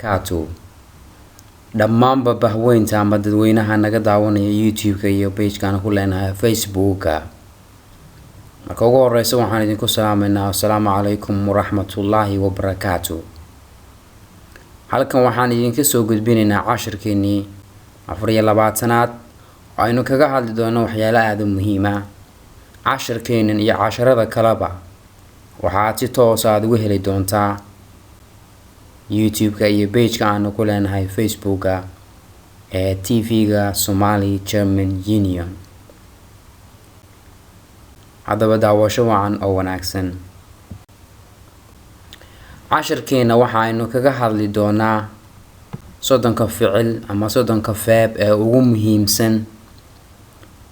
Wabarakaatu. Dhammaanba bahweynta ama dadweynaha naga daawanaya YouTube-ka iyo page-kaan ku leenahay Facebook-a, marka ugu horeysa waxaan idinku salaameynaa assalaamu calaykum waraxmatullaahi wabarakaatu. Halkan waxaan idinka soo gudbinaynaa cashirkeenii 24aad oo aynu kaga hadli doono waxyaalo aada u muhiima. Cashirkeenan iyo casharada kaleba waxaad si toos aada uga heli doontaa YouTube-ka iyo page-ka aanu ku leenahay Facebook-a ee TV-ga Somali German Union. Haddaba daawasho wacan oo wanaagsan. Cashirkeena waxaaynu kaga hadli doonaa 30-ka ficil ama 30-ka verb ee ugu muhiimsan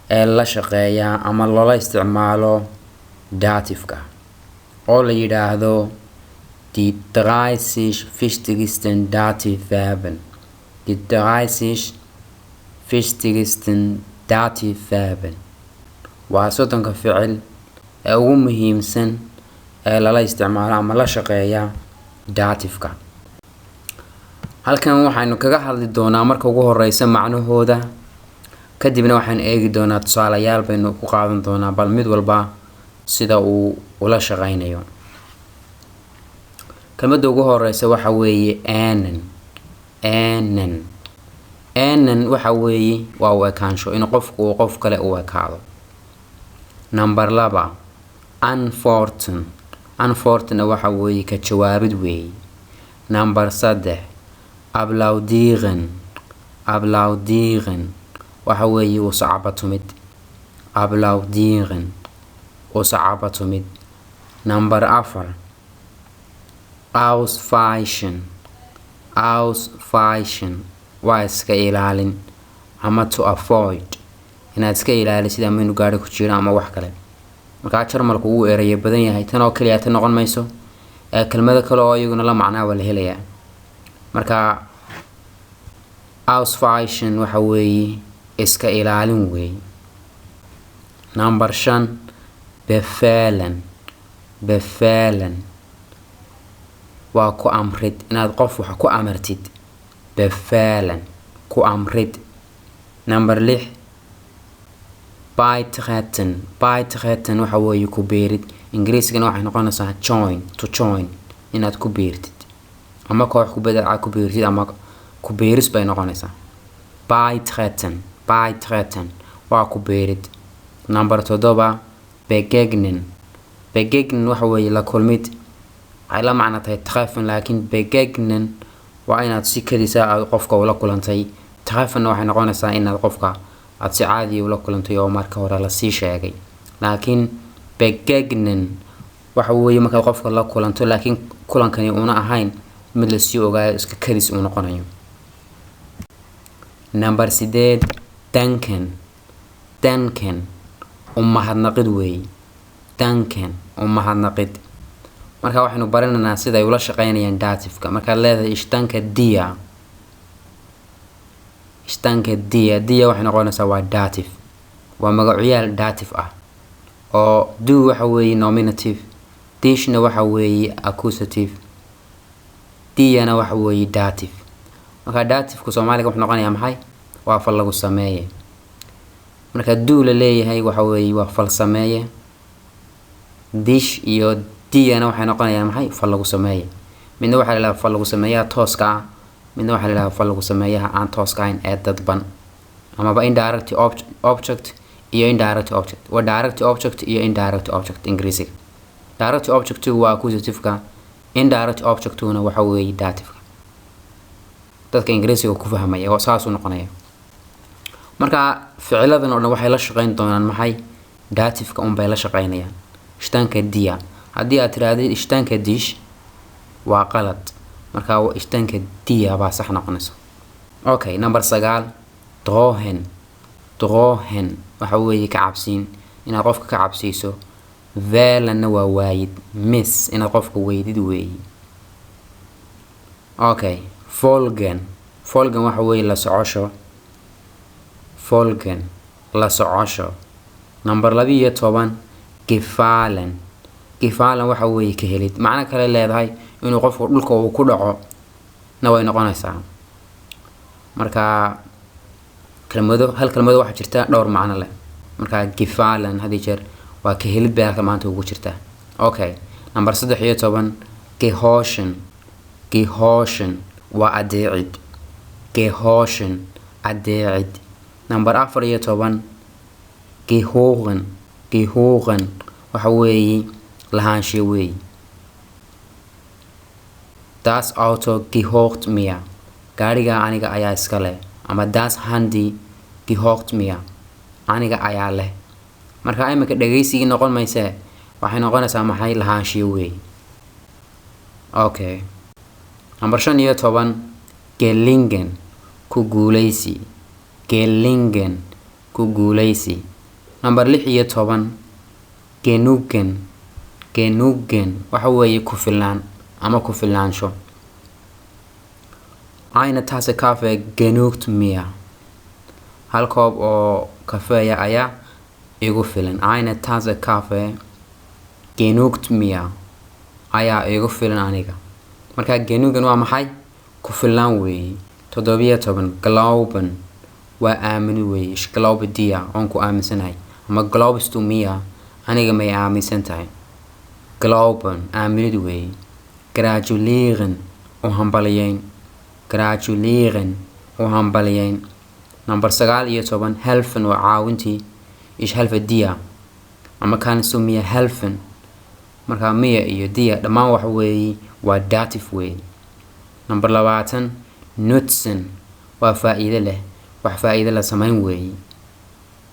ee la shaqeeya ama loola isticmaalo Dativ-ka, oo la yidhaahdo die 30 wichtigsten Dativverben, die 30 wichtigsten Dativverben. Waa 30-ka ficil ee ugu muhiimsan ee lala isticmaalo ama la shaqeeya Dativ-ka. Halkan waxaynu kaga hadli doonaa marka ugu horeysa macnahooda, kadibna waxaynu eegi doonaa tusaalayaal baynu ku qaadan doonaa bal mid walba sida uu ula shaqeynayo. Kelmadda ugu horeysa waxa weeye ähneln. Ähneln, ähneln waxa weeye waa u ekaansho, in qofku uu qof kale u ekaado. Number 2, antworten. Antworten-na waxa weeye ka jawaabid weeye. Number 3, applaudieren. Applaudieren waxa weeye u sacabatumid. Applaudieren, u sacabatumid. Number 4, ausweichen. Ausweichen waa iska ilaalin ama to avoid, inaad iska ilaalisid ama inuu gaari ku jiro ama wax kale. Markaa Jarmalku wuu erayo badan yahay, tan oo keliya ta noqon mayso, ee kelmado kale oo iyaguna la macnaa waa la helayaa. Marka ausweichen waxa weeye iska ilaalin weeye. Number 5, befehlen. Befehlen waa ku amrid, inaad qof wax ku amartid. Befehlen, ku amrid. Number 6, beitreten. Beitreten waxa weeye ku biirid. Ingiriisigana waxay noqonaysaa join, to join, inaad ku biirtid ama koox kubadda cag ku biirtid ama ku biiris bay noqonaysaa. Beitreten, beitreten waa ku biirid. Number 7, begegnen. Begegnen waxa weeye la kulmid. Waxay la macno tahay treffen, laakiin begegnen waa inaad si kedisa aad qofka ula kulantay. Treffen waxay noqonaysaa inaad qofka aad si caadiya ula kulantay oo marka hore lasii sheegay, laakiin begegnen waxa weeye markaad qofka la kulanto, laakiin kulankani una ahayn mid lasii ogaayo, iska kadis uu noqonayo. Number 8, danken. Danken u mahadnaqid weeye. Danken, u mahadnaqid. Marka waxaynu baranaynaa sida ay ula shaqeynayaan Dativ-ka. Markaad leedahay ich danke dir, ich danke dir, dir waxay noqonaysaa waa Dativ, waa magacuyaal Dativ ah, oo du waxa weeye Nominativ, dich-na waxa weeye Akkusativ, dir-na waxa weeye Dativ. Marka Dativ-ku Soomaaliga wuxuu noqonayaa maxay? Waa fal lagu sameeye. Marka du la leeyahay waxa weeye waa fal sameeye. Dich iyo dir-na waxay noqonayaan maxay? Fal lagu sameeye. Midna waxaa la yidhahdaa fal lagu sameeyaha tooska ah, midna waxaa la yidhahdaa fal lagu sameeyaha aan tooska ahayn ee dadban, amaba indirect object iyo indirect object. Waa direct object iyo indirect object Ingiriisiga. Direct object-igu waa Akkusativ-ka, indirect object-guna waxa weeye Dativ-ka. Dadka Ingiriisiga ku fahmaya oo saasuu noqonaya. Marka ficiladan oo dhan waxay la shaqeyn doonaan maxay? Dativ-ka unbay la shaqeynayaan. Ich danke dir, haddii aad tirahdid ich danke dich, waa qalad. Marka ich danke dir baa sax noqonaysa. Okay, number 9, drohen. Drohen waxa weeye ka cabsiin, inaad qofka ka cabsiiso. Fehlen-na waa waayid, miss, inaad qofka weydid weeyi. Okay, folgen. Folgen waxa weeye la socosho. Folgen, la socosho. Number 12, gefallen. Gefallen waxa weeye ka helid. Macno kale leedahay inuu qofku dhulka uu ku dhaco. Na way noqonaysaa. Marka kelmado, hal kelmado waxaa jirta dhowr macno leh. Marka gefallen had iyo jeer waa ka helid bay halka maanta ugu jirtaa. Okay, number 13, gehorchen. Gehorchen waa adeecid. Gehorchen, adeecid. Number 14, gehören. Gehören waxa weeye lahaanshiyo weeye. Das Auto gehört mir, gaariga aniga ayaa iska leh, ama das Handy gehört mir, aniga ayaa leh. Marka imika dhageysigii noqon maysee, waxay noqonaysaa maxay? Lahaanshiyo weeye. Okay, number 15, gelingen, ku guuleysi. Gelingen, ku guuleysi. Number 16, genügen. Genügen waxa weeye ku filnaan ama ku filnaansho. Eine Tasse Kaffee genügt mir, hal koob oo kafeeya ayaa igu filan. Eine Tasse Kaffee genügt mir, ayaa igu filan aniga. Marka genügen waa maxay? Ku filnaan weeye. 17, glauben waa aamini weeye. Ich glaube dir, oon ku aaminsanahay, ama glaubst du mir, aniga may aaminsan tahay? Glauben, aaminid weeye. Gratulieren, u hambaliyeyn. Gratulieren, u hambaliyeyn. Number 19, helfen waa caawintii. Ich helfe dir, ama kannst du mir helfen? Marka mir iyo dir dhammaan waxa weeye waa Dativ weeye. Number 20, nutzen waa faa-iido leh, wax faa-iido la samayn weeye,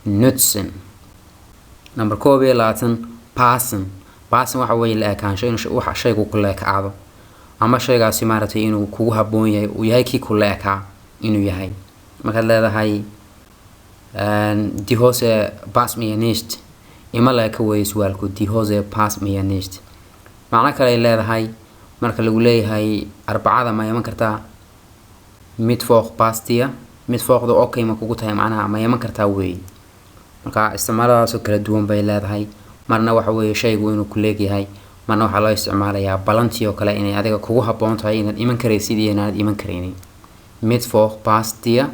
nutzen. Number 21, passen. Passen waxa weeye la ekaansho, inuu waxa shaygu ku leekaado ama shaygaasi maaragtay inuu kugu habboon yahay, uu yahay kii ku leekaa inuu yahay. Markaad leedahay "Die Hose passt mir nicht", ima leeka weeye suwaalku. Die Hose passt mir nicht. Macno kale ay leedahay marka lagu leeyahay Arbacada ma iman kartaa? Mittwoch passt dir? Mittwochda okay ma kugu tahay? Macnaha ma iman kartaa weeye. Marka isticmaaladaasoo kala duwan bay leedahay. Marna waxa weeye shaygu inuu ku leegyahay, marna waxaa loo isticmaalayaa balantii oo kale inay adiga kugu habboon tahay, inaad iman karaysid iyo inaanad iman karaynin. Mittwoch passt dir?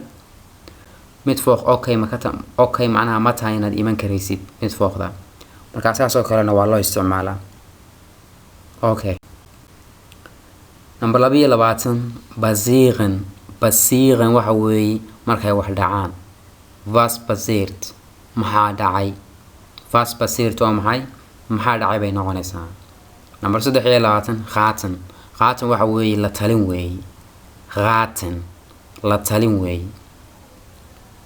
Mittwoch okay ma kata? Okay macnaha ma tahay inaad iman karaysid Mittwochda? Marka saas oo kalena waa loo isticmaalaa. Okay, number 22, passieren. Passieren waxa weeye markay wax dhacaan. Was passiert? Maxaa dhacay? Was passiert waa maxay? Maxaa dhacay bay noqonaysaa. Number 23, raten. Raten waxa weeye la talin weeye. Raten, la talin weeye.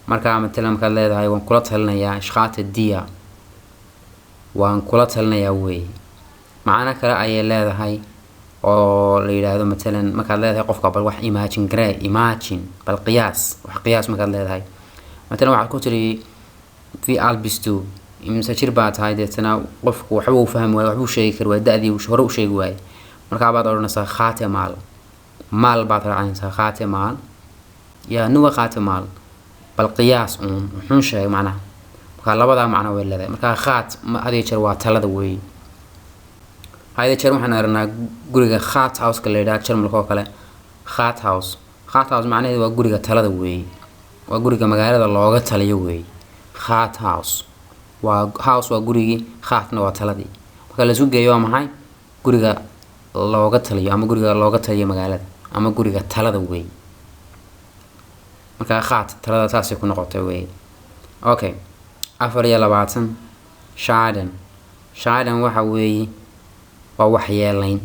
Markaa matalan markaad leedahay waan kula talinayaa, ich rate dir, waan kula talinayaa weeye. Macno kale ayay leedahay oo la yidhaahdo, matalan markaad leedahay qofka bal wax imagine garee, imagine, bal qiyaas, wax qiyaas markaad leedahay. Matalan waxaad ku tiri "Wie alt bist du?", imse jir baa tahay? Deetana qofku waxba uu fahmi waaye, waxbuu sheegi kari waay, da-dii hore u sheegi waayey. Markaa baad odhanaysaa rate mal, mal baad raacinaysaa, rate mal, yaa nuwa rate mal, bal qiyaas uun, wuxuun sheegay macnaha. Markaa labadaa macno way leedahay. Markaa Rat had iyo jeer waa talada weeye. Had iyo jeer waxaan aragnaa guriga Rathauska la yidhaha Jarmalka oo kale. Rathaus, Rathaus macnaheedu waa guriga talada weeye, waa guriga magaalada looga taliyo weeye. Rathaus waa Haus, waa gurigii, Ratna waa taladii. Marka la isu geeyo waa maxay? Guriga looga taliyo ama guriga looga taliyo magaalada ama guriga talada weeye. Marka Rat talada saasay ku noqotay weeye. Okay, 24, Schaden. Schaden waxa weeye waa waxyeeleyn.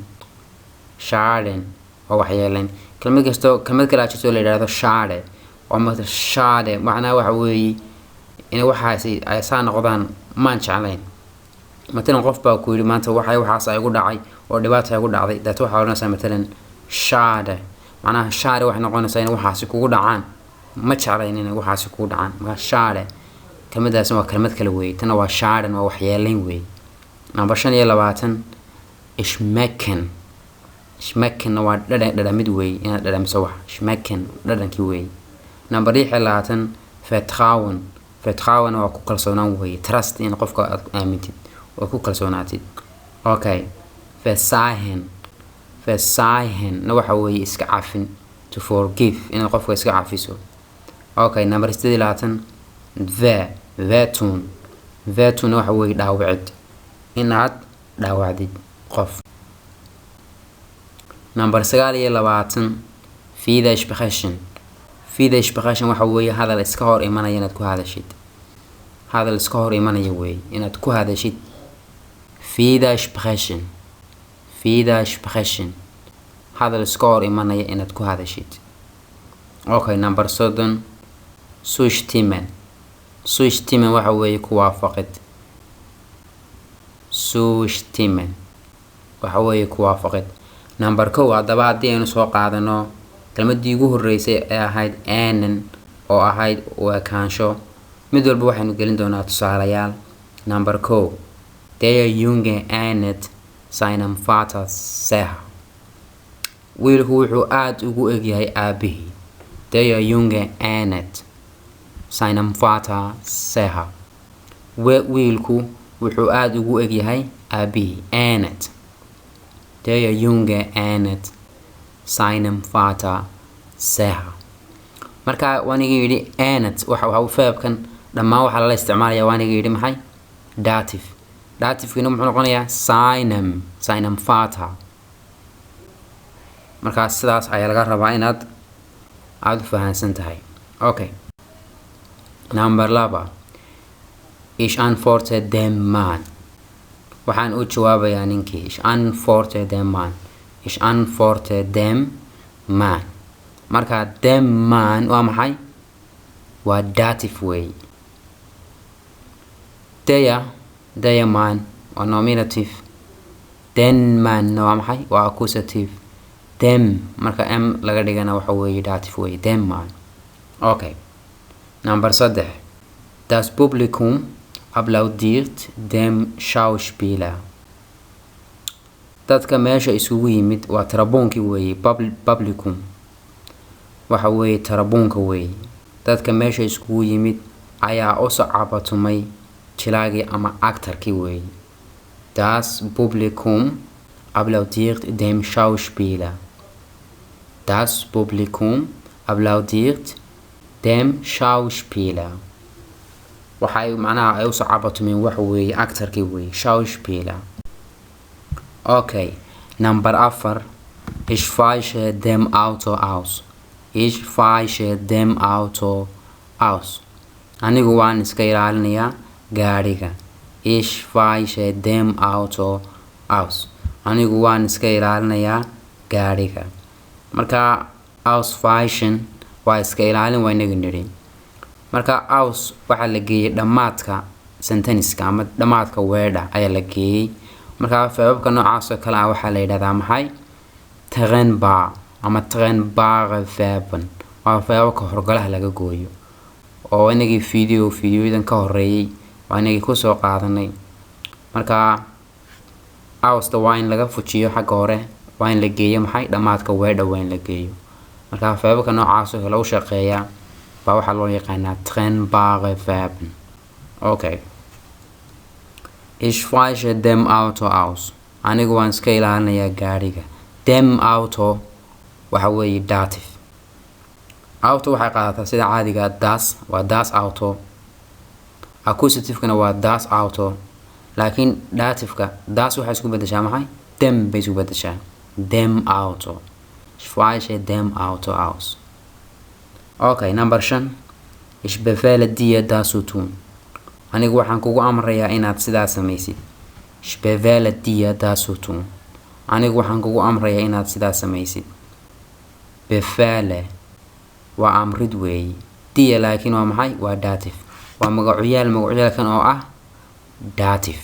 Schaden waa waxyeeleyn. Kelmad kasto, kelmad kale jirto la yidhaahdo schade oo marka schade macnaha waxa weeye in waxaasi ay saa noqdaan maan jeclayn. Matalan qof baa ku yidhi maanta waxay waxaas ay igu dhacay oo dhibaata igu dhacday. Deet waxaa odhanaysaa matalan schade. Macnaha schade waxay noqonaysaa in waxaasi kugu dhacaan ma jeclayn, inay waxaasi kugu dhacaan. Marka schade kelmadaasna waa kelmad kale weeye, tana waa Schaden, waa waxyeeleyn weeye. Number 25, schmecken. Schmeckenna waa dhadhan, dhadhamid weeye, inaad dhadhamiso wax. Schmecken, dhadhankii weeye. Number 26, vertrauen. Vertrauen waa ku kalsoonaan weeye, trust, in qofka aad aamintid oo ku kalsoonaatid. Okay, verzeihen. Verzeihen na waxa weeye iska cafin. To forgive, inaad qofka iska cafiso. Okay, number 28, weh, wehtun. Wehtun waxa weeye dhaawacid, inaad dhaawacdid qof. Number 29, widersprechen. Widersprechen waxa weeye hadal iska hor imanaya inaad ku hadashid. Hadal iska hor imanaya weeye inaad ku hadashid. Widersprechen, widersprechen, hadal iska hor imanaya inaad ku hadashid. Okay, number 30, zustimmen. Zustimmen waxa weeye ku waafaqid. Zustimmen waxa weeye ku waafaqid. Number 1, haddaba haddii aynu soo qaadano kelmadii ugu horeysay ee ahayd ähneln, oo ahayd u ekaansho, mid walba waxaynu gelin doonaa tusaalayaal. Number 1, der Junge ähnelt seinem Vater sehr. Wiilku wuxuu aada ugu egyahay aabihii. Der Junge ähnelt seinem Vater sehr. Wiilku wuxuu aada ugu egyahay aabihii. Ähnelt, der Junge ähnelt seinem Vater sehr. Marka waaniga yidhi ähnelt waxa Verbkan dhammaan waxaa lala isticmaalaya, waaniga yidhi maxay? Dative. Dativekina muxuu noqonayaa? Seinem, seinem Vater. Markaa sidaas ayaa laga rabaa inaad aada u fahansan tahay. Okay, number 2, ich antworte dem Mann. Waxaan u jawaabayaa ninkii. Ich antworte dem Mann. Ich antworte dem Mann. Marka dem Mann waa maxay? Waa Dativ wey. Der, der Mann waa Nominativ. Den Mann waa maxay? Waa Akkusativ. Dem marka m laga dhigana waxa weeye Dativ wey, dem Mann. Okay, number 3, das Publikum applaudiert dem Schauspieler. Dadka meesha isugu yimid waa tarabuunkii weeye. Publikum waxa weeye tarabuunka weeye. Dadka meesha iskugu yimid ayaa u sacabatumay jilaagii ama actarkii weeye. Das Publikum applaudiert dem Schauspieler. Das Publikum applaudiert dem Schauspieler. Waxay macnaha ay u sacabatumeen waxa weeye actarkii weeye, Schauspieler. Okay, number 4, ich weiche dem Auto aus. Ich weiche dem Auto aus. Anigu waan iska ilaalinayaa gaadhiga. Ich weiche dem Auto aus. Anigu waan iska ilaalinayaa gaadhiga. Marka ausweichen waa iska ilaalin, waa inaga nidhi. Marka aus waxaa la geeyey dhammaadka senteniska ama dhammaadka weedha ayaa la geeyey. Marka Verbabka noocaas oo kale ah waxaa la yidhahdaa maxay? Trennbar ama trennbare Verben. Waa Verbabka horgalaha laga gooyo, oo inagii videoyadan ka horeeyay waa inagii kusoo qaadanay. Marka austa waa in laga fujiyo xagga hore, waa in la geeyo maxay? Dhammaadka weedha waa in la geeyo. Marka Verbabka noocaas oo kale u shaqeeya baa waxaa loo yaqaanaa trennbare Verben. Okay, ich weiche dem Auto aus. Anigu waan iska ilaalinayaa gaadhiga. Dem Auto waxa weeye Dativ. Auto waxay qaadataa sida caadiga das, waa das Auto. Accusativekana waa das Auto, laakiin Dativeka das waxay isku bedeshaa maxay? Dem bay isku bedeshaa, dem Auto. Ich weiche dem Auto aus. Okay, number 5, ich befehle dir, das zu tun. Anigu waxaan kugu amrayaa inaad sidaa samaysid. Ich befehle dir, das zu tun. Anigu waxaan kugu amrayaa inaad sidaa samaysid. Befehle waa amrid weeye. Dir laakiin waa maxay? Waa Dativ, waa magacuyaal. Magacyaalkan oo ah Dativ,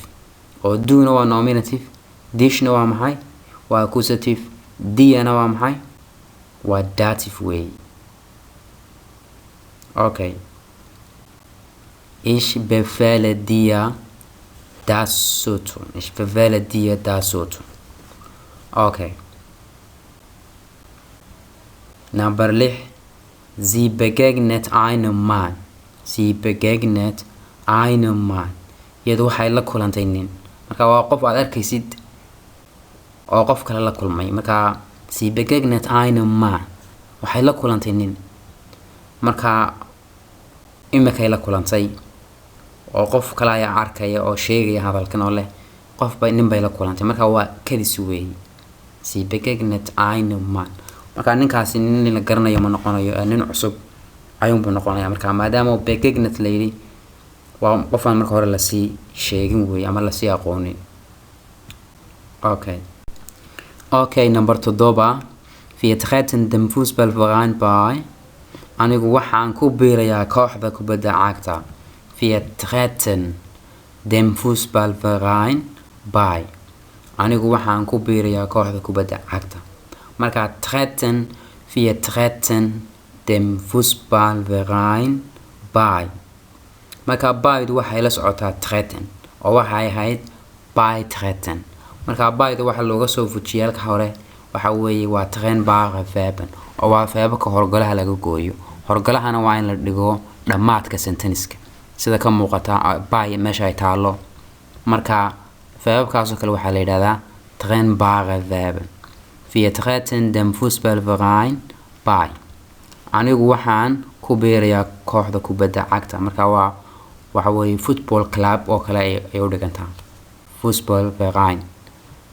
oo duna waa Nominativ, dichna waa maxay? Waa Akkusativ. Dirna waa maxay? Waa Dativ weeye. Okay, ich befehle dir, das zu tun. Ich befehle dir, das zu tun. Okay, number 6, sie begegnet einem Mann. Sie begegnet einem Mann. Iyadu waxay la kulantay nin. Marka waa qof aad arkaysid oo qof kale la kulmay. Marka sie begegnet einem Mann. Waxay la kulantay nin. Marka imikay la kulantay oo qof kale ayaa arkaya oo sheegaya hadalkan oo leh qof bay, nin bay la kulantay. Marka waa kadis weeye. Sie begegnet einem Mann. Marka ninkaasi nin la garanayo ma noqonayo, nin cusub ayuunbuu noqonaya. Marka maadaama begegnet la yidhi, waa qofaan marka hore lasii sheegin weeye ama lasii aqoonin. Okay, number 7. Wir treten dem Fußballverein bei. Anigu waxaan ku biirayaa kooxda kubadda cagta. Wir treten dem Fußballverein bei. Anigu waxaan ku biirayaa kooxda kubadda cagta. Marka treten, wir treten dem Fußballverein bei. Marka bei-du waxay la socotaa treten oo waxay ahayd beitreten. Marka bei-da waxaa looga soo fujiyay halka hore waxa weeye waa trennbare Verben oo waa Verbka horgalaha laga gooyo. Horgalahana waa in la dhigo dhammaadka senteniska, sida ka muuqata bei meesha ay taalo. Marka Verbkaasoo kale waxaa la yidhahdaa trennbare Verben. Wir treten dem Fußballverein bei. Anigu waxaan ku biirayaa kooxda kubadda cagta. Marka waa waxa weeye football club oo kale ay u dhigantaa. Fußballverein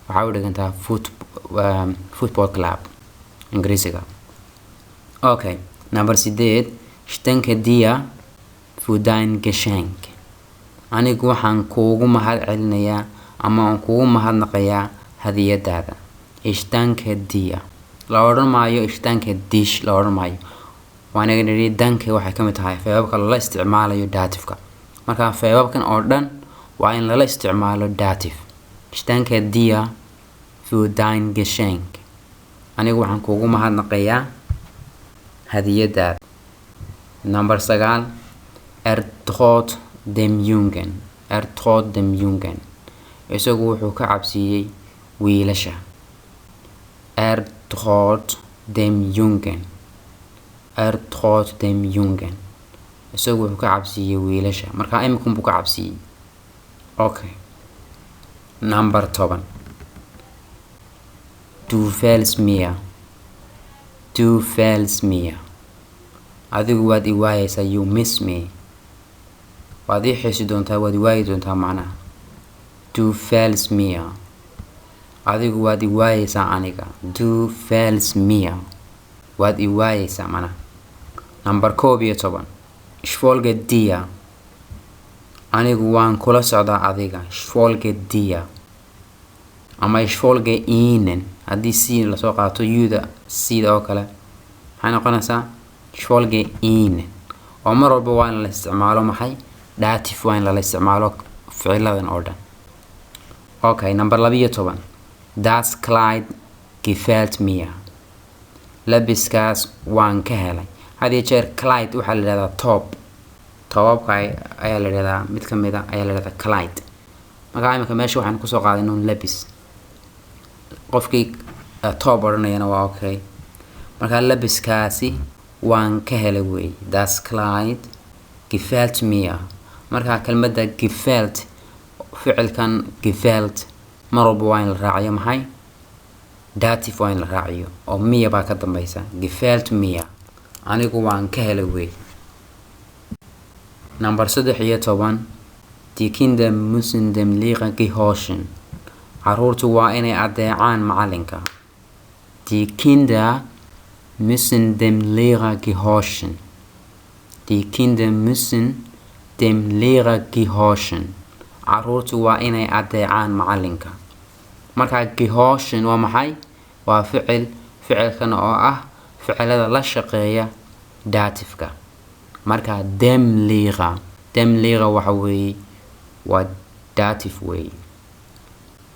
waxay u dhigantaa football club Ingiriisiga. Okay, number 8. Ich danke dir für dein Geschenk. Anigu waxaan kuugu mahad celinayaa ama aan kuugu mahadnaqayaa hadiyadaada. Ich danke dir la odhan maayo, ich danke dich la odhan maayo. Waanaga nidhi danke waxay ka mid tahay Verbabka lala isticmaalayo Dativka. Marka Verbabkan oo dhan waa in lala isticmaalo Dativ. Ich danke dir für dein Geschenk. Anigu waxaan kuugu mahadnaqayaa hadiyadaada. Number 9. Er droht dem Jungen. Er droht dem Jungen. Isagu wuxuu ka cabsiiyey wiilasha. Er droht dem Jungen. Er droht dem Jungen. Isagu wuxuu ka cabsiiyey wiilasha. Marka imikun buu ka cabsiiyey. Okay, number 10. Du fehlst mir. Du fehlst mir. Adigu waad i waayeysaa. You miss me. Waad ii xiisi doontaa, waad i waayi doontaa macnaha. Du fehlst mir. Adigu waad i waayeysaa aniga. Du fehlst mir. Waad i waayeysaa macnaha. Number 11. Ich folge dir. Anigu waan kula socdaa adiga. Ich folge dir ama ich folge ihnen. Haddii c lasoo qaato uda sida oo kale, maxay noqonaysaa? Ich folge ihnen. Oo mar walba waa in la isticmaalo maxay? Dativ waa in lala isticmaalo ficiladan oo dhan. Okay, number 12. Das Kleid gefällt mir. Labiskaas waan ka helay. Had iyo jeer Kleid waxaa la yidhahdaa toob. Toobabka ayaa la yidhahdaa, mid ka mid a ayaa la yidhahdaa Kleid. Marka imika meesha waxaan kusoo qaaday nun labis. Qofkii toob odhanayana waa okay. Marka labiskaasi waan ka helay wey. Das Kleid gefällt mir. Marka kelmadda gefällt, ficilkan gefällt, mar walba waa in la raaciyo maxay? Dativ waa in la raaciyo oo mir baa ka dambeysa. Gefällt mir. Anigu waan ka helay wey. Number 13. Die Kinder müssen dem Lehrer gehorchen. Caruurtu waa inay adeecaan macalinka. Die Kinder müssen dem Lehrer gehorchen. Die Kinder müssen dem Lehrer gehorchen. Caruurtu waa inay adeecaan macalinka. Marka gehorchen waa maxay? Waa ficil, ficilkan oo ah ficilada la shaqeeya Dativka. Marka dem Lehrer, dem Lehrer waxa weeye waa Dativ weeye.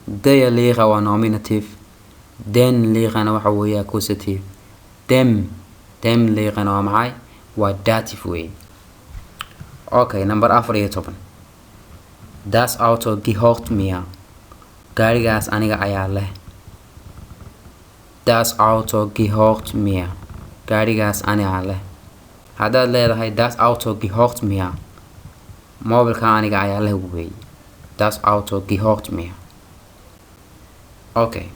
Der Lehrer waa Nominativ, den Lehrerna waxa weeye Akkusativ. Dem Lehrerna waa maxay? Waa Dativ weeye. Okay, number 14. Das Auto gehört mir. Gaarigaas aniga ayaa leh. Das Auto gehört mir. Gaarigaas anigaa leh. Haddaad leedahay das Auto gehört mir, mobilka aniga ayaa leh weeye. Das Auto gehört mir. Okay,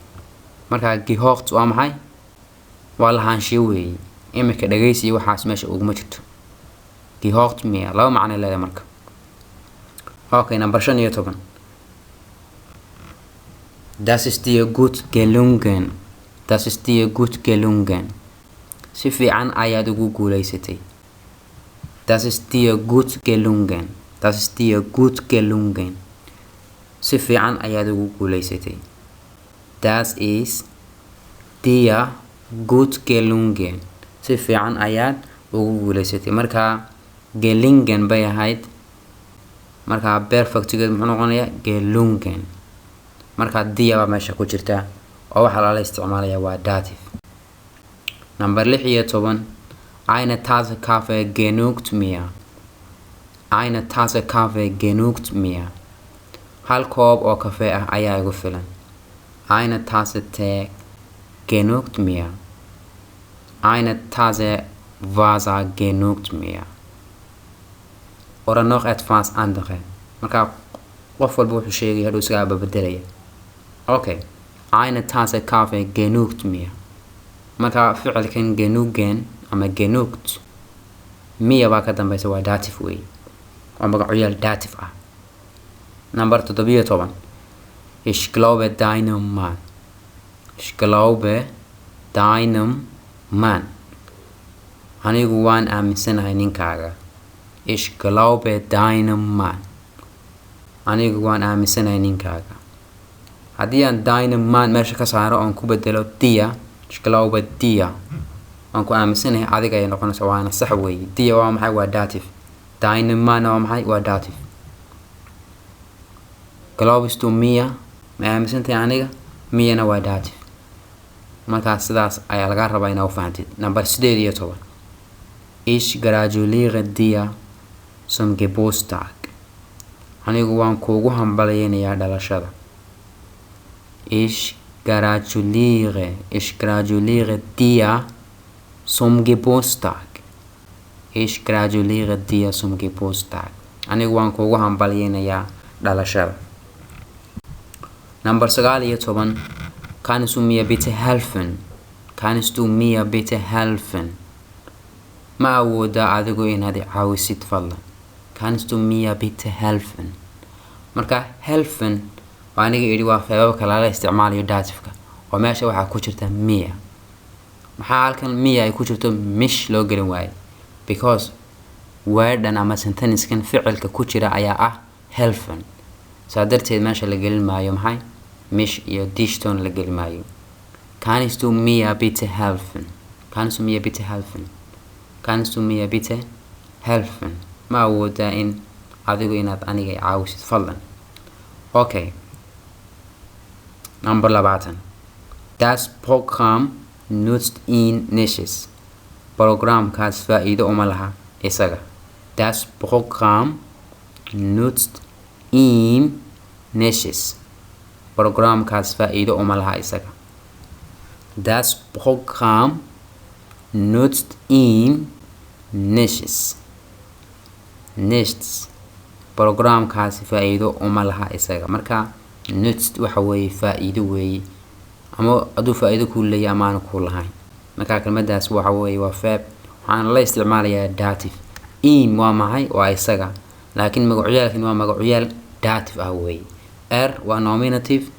marka gehört waa maxay? Waa lahaanshiyo weeye. Iminka dhageysi waxaas meesha uguma jirto. Gehört mir laba macno leedahay marka. Okay, number 15. Das ist dir gut gelungen. Das ist dir gut gelungen. Si fiican ayaad ugu guuleysatay. Das ist dir gut gelungen. Das ist dir gut gelungen. Si fiican ayaad ugu guuleysatay. Das ist dir gut gelungen. Si fiican ayaad ugu guuleysatay. Marka gelingen bay ahayd. Marka perfectigeed muxuu noqonayaa? Gelungen. Marka dir baa meesha ku jirta oo waxaa lala isticmaalayaa waa Dativ. Number 16. Eine Tasse Kaffee genügt mir. Eine Tasse Kaffee genügt mir. Hal koob oo kafee ah ayaa igu filan. Eine Tasse Tee genügt mir. Eine Tasse Wasser genügt mir. Oder noch etwas andere. Marka qof walba wuxuu sheegay hadhow isagaa bedelaya. Okay. Eine Tasse Kaffee genügt mir. Marka ficilkan genügen ama genügt, mir baa ka dambeysa, waa Dativ wey, waa magacuyaal Dativ ah. Number 17. Ich glaube deinem Mann. Ich glaube deinem Mann. Anigu waan aaminsanahay ninkaaga. Ich glaube deinem Mann. Anigu waan aaminsanahay ninkaaga. Haddii aan deinem Mann meesha ka saaro oon ku bedelo dir, ich glaube dir, waan ku aaminsanahay adiga ayay noqonaysaa, waana sax weeye. Dir waa maxay? Waa Dativ. Deinem Mann waa maxay? Waa Dativ. Glaubst du mir? Ma aaminsantahay aniga? Mir-na waa Dativ. Markaas sidaas ayaa laga rabaa inaa u fahantid. Number 18. Ich gratuliere dir zum Geburtstag. Anigu waan kuugu hambalyeynayaa dhalashada. Ich gratuliere dir zum Geburtstag. Ich gratuliere dir zum Geburtstag. Anigu waan kuugu hambalyeynayaa dhalashada. Number 19. Kannst du mir bitte helfen? Kannst du mir bitte helfen? Ma awoodaa adigu inaad i caawisid fadlan? Kannst du mir bitte helfen? Marka helfen waa aniga idhi waa Verb-abka lala isticmaalayo Dativ-ka, oo meesha waxaa ku jirta mir. Maxaa halkan mir ay ku jirto mich loo gelin waayay? Because weedhan ama sentence-kan ficilka ku jira ayaa ah helfen. Saa darteed meesha la gelin maayo maxay? Mich iyo dich toona la gelin maayo. Kannst du mir bitte helfen? Kannst du mir bitte helfen? Kannst du mir bitte helfen? Ma awoodaa in adigu inaad aniga i caawisid fadlan? Okay. Number 20. Das Programm nutzt ihn nichts. Programkaas faa'iido uma laha isaga. Das Programm nutzt ihm nichts. Programkaas faa'iido uma laha isaga. Das Programm nutzt ihm nichts. Nichts. Programkaasi faa'iido uma laha isaga. Marka nutzt waxa weeye faa'iido weeye, ama hadduu faa'iido kuu leeyahay ama aanu kuu lahayn. Marka kelmadaas waxa weeye waa Verb, waxaana la isticmaalayaa Dativ. Ihm waa maxay? Waa isaga, laakiin magacyaalkan waa magacyaal Dativ ah weeye. Er waa Nominativ,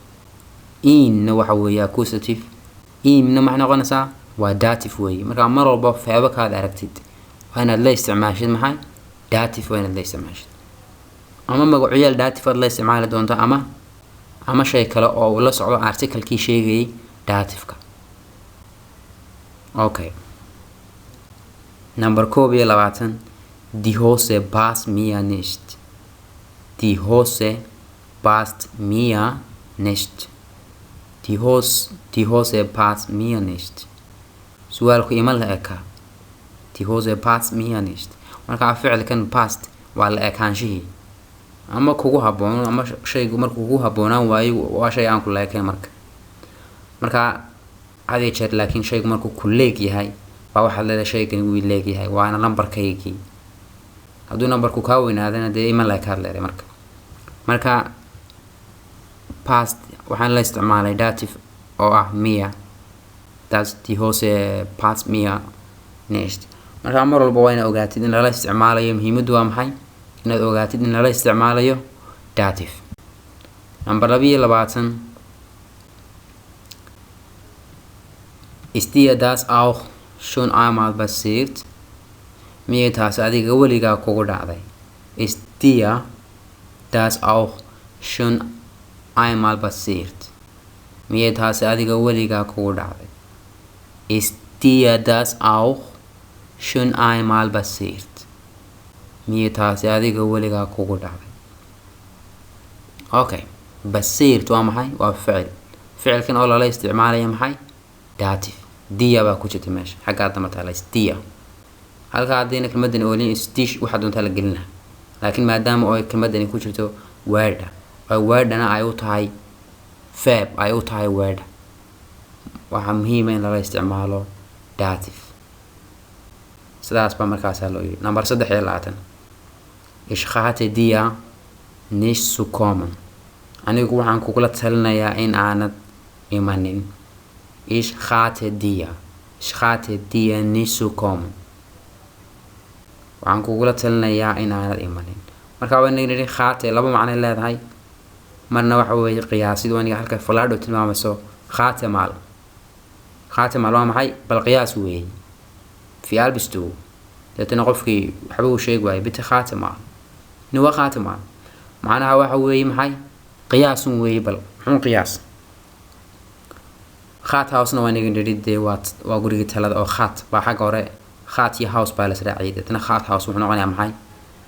ihn-na waxa weeye Akkusativ. Ihm-na maxay noqonaysaa? Waa Dativ weeye. Marka mar walba Verb-kaad aragtid waa inaad la isticmaashid maxay? Dativ waa inaad la isticmaashid, ama magacyaal Dativ aad la isticmaali doonto, ama shay kale oo uu la socdo articlekii sheegayay Dativ-ka. Okay. Number 21. Die Hose passt mir nicht. Die Hose passt mir nicht. Die Hose passt mir nicht. Su'aalku ima la eka. Die Hose passt mir nicht. Marka ficilkan passt waa la ekaanshihii, ama kugu habboon ama shaygu markuu kugu habboonaan waayo, waa shay aan ku leekayn. Marka had iyo jeer, laakiin shaygu markuu ku leeg yahay baa waxaad leedahay shaygani wuu leeg yahay, waana lambarkaygii. Hadduu nambarku kaa weynaadana dee ima leekaad leedahay. Marka passt waxaan la isticmaalay Dativ oo ah mir. Das, die Hose passt mir. Nicht. Marka mar walba waa inaad ogaatid in lala isticmaalayo. Muhiimaddu waa maxay? Inaad ogaatid in lala isticmaalayo Dativ. Number 22. Ist dir das auch schon einmal passiert? Miyay taasi adiga weligaa kugu dhacday? Ist dir das auch schon einmal passiert? Miyay taasi adiga weligaa kugu dhacday? Ist dir das auch schon einmal passiert? Miyay taasi adiga weligaa kugu dhacday? Okay, passiert waa maxay? Waa ficil. Ficilkan oo lala isticmaalaya maxay? Dativ. Dir baa ku jirta meesha xaggaa damba taala, dir. Halka haddayna kelmadani oolin ist dich, waxaa doontaa la gelin lahaa, laakiin maadaama oo kelmadani ku jirto weedha oo weedhana ay u tahay verb, ay u tahay weedha, waxaa muhiima in lala isticmaalo Dativ. Sidaas baa markaasaa loo yidhi. Number 23. Ich rate dir, nicht zu kommen. Anigu waxaan kugula talinayaa in aanad imanin. Ich rate dir, ich rate dir, nicht zu kommen. Waxaan kugula talinayaa in aanad imanin. Marka waa inaga nidhi rate laba macnay leedahay. Marna waxa weeye qiyaasid, waa iniga halka falaadho tilmaamayso. Rate mal, rate mal waa maxay? Bal qiyaas weeye. Wie alt bist du? Deetana qofkii waxba uu sheegi waayay. Bitte rate mal, nur rate mal. Macnaha waxa weeye maxay? Qiyaasun weeye, bal muxuu qiyaas. Rathausna waa inaga nidhi dee waa gurigii talada, oo Rat baa xagga hore, Rat iyo Haus baa la israaciyay. Deetana Rathaus wuxuu noqonayaa maxay?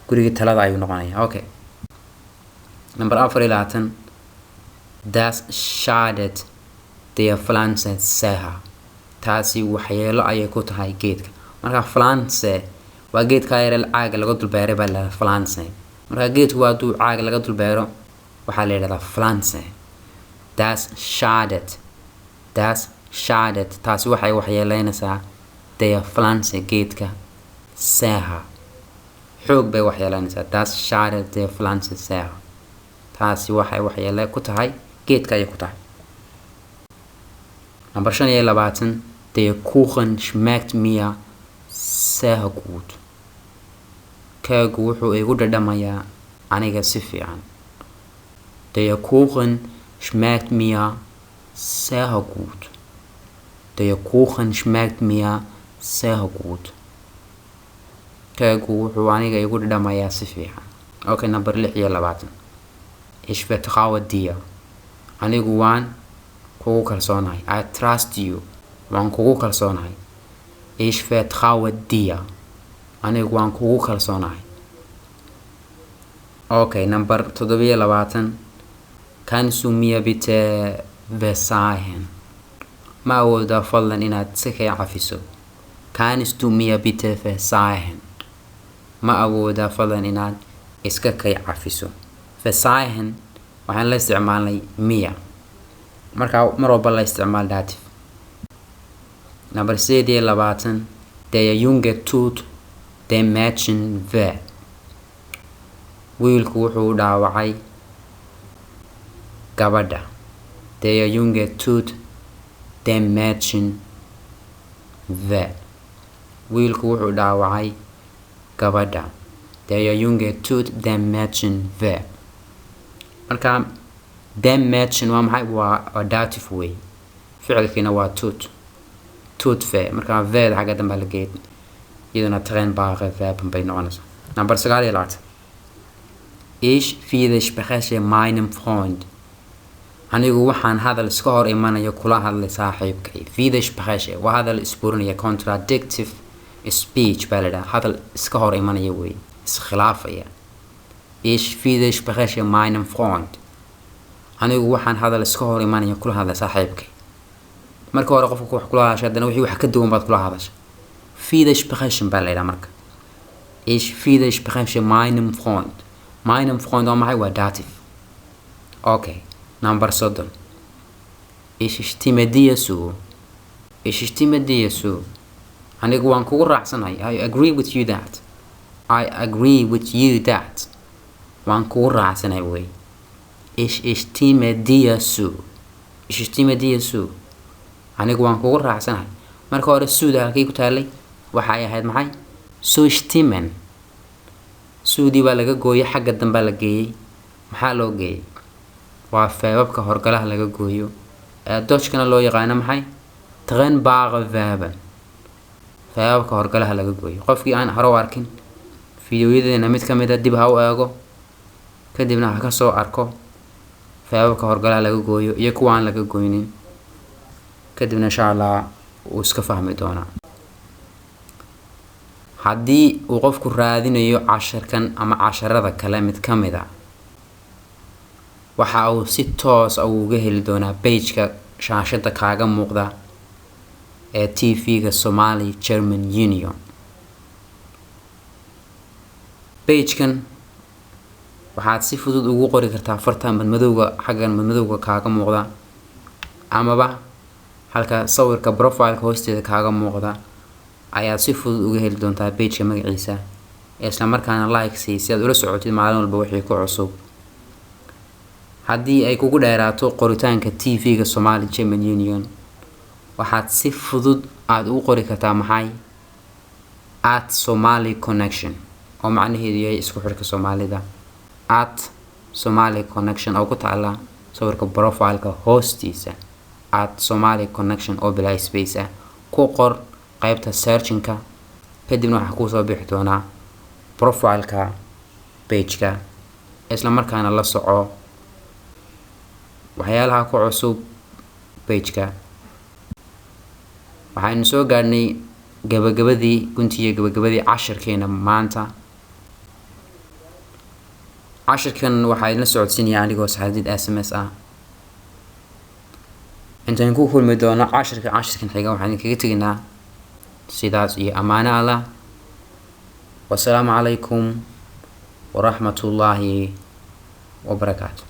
Gurigii talada ayuu noqonayaa. Okay, number 24. Das schadet der Pflanze sehr. Taasi waxyeelo ayay ku tahay geedka. Marka Pflanze waa geedka yare caaga laga dulbeeray baa la Pflanze. Marka geedku waa hadduu caaga laga dulbeero, waxaa la yidhahdaa Pflanze. Das schadet, das schadet, taasi waxay waxyeeleynaysaa, der Pflanze, geedka, sehr, xoog bay waxyeeleynaysaa. Das schadet der Pflanze sehr. Taasi waxay waxyeele ku tahay geedka ayay ku tahay. Number 25. Der Kuchen schmeckt mir sehr gut. Keegu wuxuu igu dhadhamayaa aniga si fiican. Der Kuchen schmeckt mir sehr gut. Der Kuchen schmeckt mir sehr gut. Keegu wuxuu aniga igu dhadhamayaa si fiican. Okay, number 26. Ich vertraue dir. Anigu waan kugu kalsoonahay. I trust you. Waan kugu kalsoonahay. Ich vertraue dir. Anigu waan kugu kalsoonahay. Okay, number 27. Kannst du mir bitte verzeihen? Ma awoodaa fadlan inaad si kay cafiso? Kannst du mir bitte verzeihen? Ma awoodaa fadlan inaad iska kay cafiso? Verzeihen waxaan la isticmaalnay mir. Markaa mar walba la isticmaal Dativ. Number 28. Der Junge tut dem Mädchen weh. Wiilku wuxuu dhaawacay gabadha. Der Junge tut dem Mädchen weh. Wiilku wuxuu dhaawacay gabadha. Der Junge tut dem Mädchen weh. Marka dem Mädchen waa maxay? Waa Dativ wey. Ficilkiina waa tut, tut weh. Marka weh xagga dambe la geed, iyaduna trennbare Verben bay noqonaysaa. Number 29. Ich widerspreche meinem Freund. Anigu waxaan hadal iska hor imanaya kula hadlay saaxiibkay. Widerspreche waa hadal isburinaya, contradictive speech baa la dhaha, hadal iska hor imanaya wey, iskhilaafaya. Ich widerspreche meinem Freund. Anigu waxaan hadal iska hor imanaya kula hadlay saaxiibkay. Marka hore qofka wax kula hadashay, haddana wixii wax ka duwan baad kula hadashay. Widersprechen baa la yidhaha. Marka ich widerspreche meinem Freund. Meinem Freund waa maxay? Waa Dativ. Okay, number 30. Ich stimme dir zu. Ich stimme dir zu. Anigu waan kugu raacsanahay. I agree with you that, I agree with you that. Waan kugu raacsanahay wey. Ich stimme dir zu. Ich stimme dir zu. Anigu waan kugu raacsanahay. Marka hore zu-da halkay ku taalay? Waxay ahayd maxay? Zustimmen. Zu-dii baa laga gooyay, xagga dambaa la geeyey. Maxaa loo geeyey? Waa Verbabka horgalaha laga gooyo ee Deutschkana loo yaqaano maxay? Trennbare Verben, Verbabka horgalaha laga gooyo. Qofkii aan hore u arkin fiidiyoyadeena mid ka mid a, dib ha u eego, kadibna ha kasoo arko Verbabka horgalaha laga gooyo iyo kuwa aan laga goynin. Kadibna, insha Allah, wuu iska fahmi doonaa. Haddii uu qofku raadinayo casharkan ama casharada kale mid ka mid a, waxa uu si toos a uga heli doonaa pageka shaashada kaaga muuqda ee TV-ga Somali German Union. Pagekan waxaad si fudud ugu qori kartaa farta madmadowga, xaggan madmadowga kaaga muuqda, amaba halka sawirka profileka hoosteeda kaaga muuqda ayaad si fudud uga heli doontaa pageka magaciisa. Isla markaana like sii si aad ula socotid maalin walba wixii ku cusub. Haddii ay kugu dheeraato qoritaanka TV-ga Somali German Union, waxaad si fudud aada ugu qori kartaa maxay? @SomaliConnection, oo macnaheedu yahay isku xirka Soomaalida. @SomaliConnection oo ku taala sawirka profileka hoostiisa, @SomaliConnection oo bilaa space ah ku qor qeybta searchinka. Kadibna waxaa kuusoo bixi doonaa profileka pageka. Isla markaana la soco waxyaalaha ku cusub pageka. Waxaynu soo gaadhnay gabagabadii, guntiiyo gabagabadii cashirkeena maanta. Cashirkan waxaa idinla socodsiinaya anigoo Saxadiid SMS ah. Intaan ku kulmi doono cashirka cashirkan xiga, waxaan idinkaga tegaynaa sidaas iyo ammaano Allah. Wasalaamu calaykum waraxmatullaahi wabarakaatu.